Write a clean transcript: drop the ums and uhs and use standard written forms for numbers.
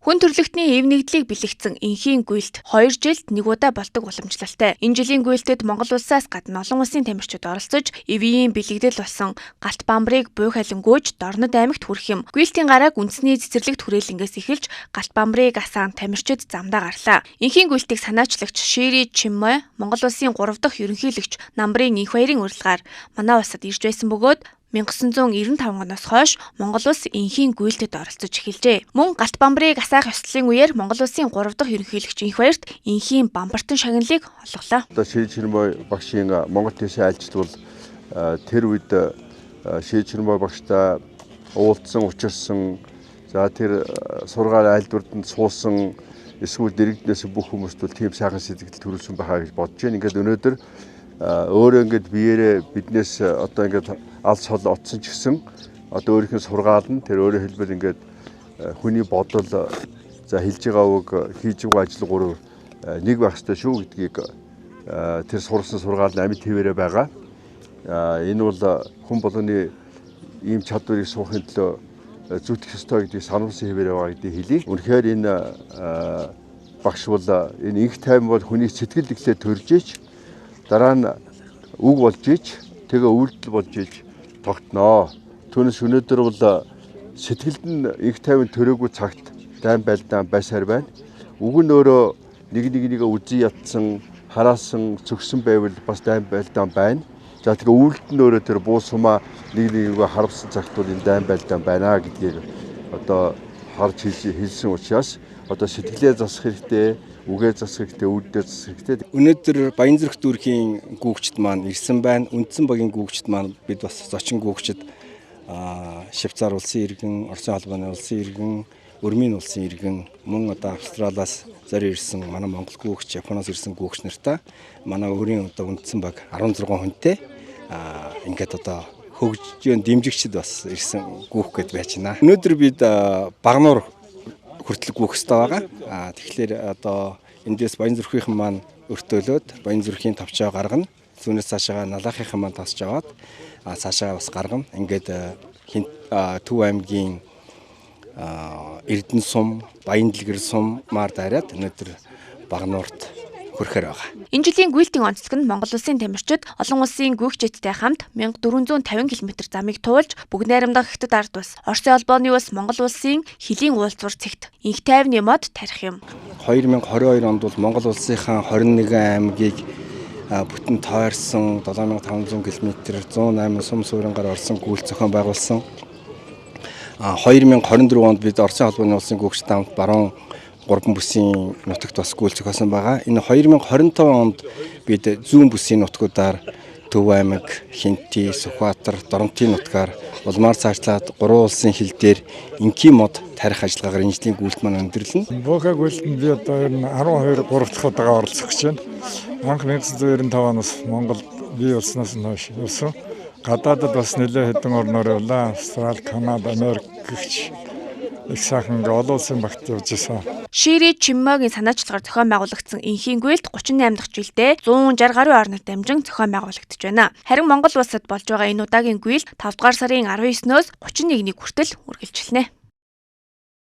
Хүн төрөлхтний эв нэгдлийг бэлэгдсэн энхийн гүйлт 2 жилд нэг удаа болдог уламжлалтай. Энэ жилийн гүйлтэд Монгол улсаас гадна олон улсын тамирчид оролцож, эвийн бэлэгдэл болсон галт бамбарыг буух алин гүйж Дорнод аймагт хүрэх юм. Гүйлтийн гарааг үндэсний цэцэрлэгт хүрээлэнгээс эхэлж галт бамбарыг асаан тамирчид замдаа гарлаа. Энхийн гүйлтийг санаачлагч Шири Чиммой Монгол улсын 3 дахь ерөнхийлөгч Намбарын инх баярын урилгаар манай улсад ирж байсан бөгөөд 1995 оноос хойш Монгол улс энхийн гүйлтэд оролцож эхэлжээ. Мөн галт бамбарыг асаах ёслолын үеэр Монгол улсын 3 дахь ерөнхийлөгч инх баярт энхийн бамбартан шагналыг олголоо. Одоо Шири Чиммой багшийн Монгол тийшээ айлчилбал тэр үед Шири Чиммой багштай уулзсан, учирсан, за тэр сургаал айлдварт нь суусан эсвэл дэрэгднээс бүх хүмүүст бол тийм сайхан сэтгэл төрүүлсэн байхаа гэж бодож байна. Ингээд өнөөдөр өөрөө ингээд биеэрээ биднээс одоо ингээд алс хол отсон ч гэсэн одоо өөрийнх нь сургаал нь тэр өөрөөр хэлбэл ингээд хүний бодол за хэлж байгаа үг хийж байгаа ажил гурав нэг байх ёстой шүү гэдгийг тэр сурсан сургаал нь амьд хэвээрээ байгаа. Энэ бол хүн болгоны ийм чадварыг суухын төлөө зүтгэх ёстой гэдгийг сануулсан хэвээрээ байгаа гэдгийг хэлье. Үнэхээр энэ багш бол энэ инх тайван бол хүний сэтгэл эхлээд төрж ич дараа нь үг болж ич тэгээ үйлдэл болж ич тогтноо. Түүнээс өнөөдөр бол сэтгэлд нь инх тайван төрөөгүй цагт дайн байлдаан байсаар байна. Үг нь өөрөө нэг нэгнийгээ үзий ядсан, хараасан, цөгсөн байвал бас дайн байлдаан байна. За тэгээ үйлдэл нь өөрөө тэр буу сумаа нэг нэгнийгээ харавсан цагт бол энэ дайн байлдаан байна гэдгийг одоо харж хэлсэн учраас одоо сэтгэлээ засах хэрэгтэй, үгээ засах хэрэгтэй, үйлдэлээ засах хэрэгтэй. Өнөөдөр Баянзүрх дүүргийн гүүгчд маань ирсэн байна. Үндсэн багийн гүүгчд маань бид бас зочин гүүгчд Швейцар улсын иргэн, Оросын холбооны улсын иргэн, Өрмийн улсын иргэн, мөн одоо Австралиас зориу ирсэн манай Монгол гүүгч, Японоос ирсэн гүүгч нартай манай өөрийн одоо үндсэн баг 16 хүнтэй ингээд одоо хөгжлийн дэмжигчд бас ирсэн гүүх гээд байж байна. Өнөөдөр бид Багануур хүртэл гүүх ёстой байгаа. Тэгэхээр одоо эндээс Баянзүрхийнхэн маань өртөөлөөд Баянзүрхийн товчоо гаргана. Зүүнээс цаашаа Налаахынхан маань тасч аваад цаашаа бас гаргана. Ингээд Төв аймгийн Эрдэнэ сум, Баяндэлгэр сумаар дайраад өнөөдөр Багануурт хүрэхээр байгаа. Энэ жилийн гүйлтийн онцлог нь Монгол улсын тамирчид олон улсын гүйгчидтэй хамт 1450 км замыг туулж бүгд найрамдах Хятад ард улс, Оросын холбооны улс, Монгол улсын хөлийн уулзвар цэгт инх тайвны мод тарих юм. 2022 онд бол Монгол улсынхаа 21 аймгийг бүтэн тойрсон 7500 км 108 сум суурингаар орсон гүйлт зохион байгуулсан. 2024 онд бид Оросын холбооны улсын гүйгчид хамт баруун 3 бүсийн нутагт бас гүйл зохиосон байгаа. Энэ 2025 онд бид зүүн бүсийн нутгуудаар Төв аймаг, Хинти, Сүхбаатар, Доромтын нутгаар улмаар цаашлаад 3 улсын хил дээр энхийн мод тарих ажиллагаагаар энэ жилийн гүйлт маань өндөрлөнө. Бууха гүйлтэнд би одоо ер нь 12 3 дахь удаага оролцох гэж байна. Анх 1995 оноос Монгол бий болсноос нь хойш явсан. Гадаадад бас нэлээд хэдэн орноор явлаа. Австрали, Канада, Америк гэх их сайхан ингээ олон улсын багт явж исэн. Шири Чиммогийн санаачлагаар зохион байгуулагдсан энхийн гүйлт 38 дахь жилдээ 160 гаруй орноор дамжин зохион байгуулагдаж байна. Харин Монгол улсад болж байгаа энэ удаагийн гүйлт 5 дугаар сарын 19-ноос 31-ний хүртэл үргэлжилнэ.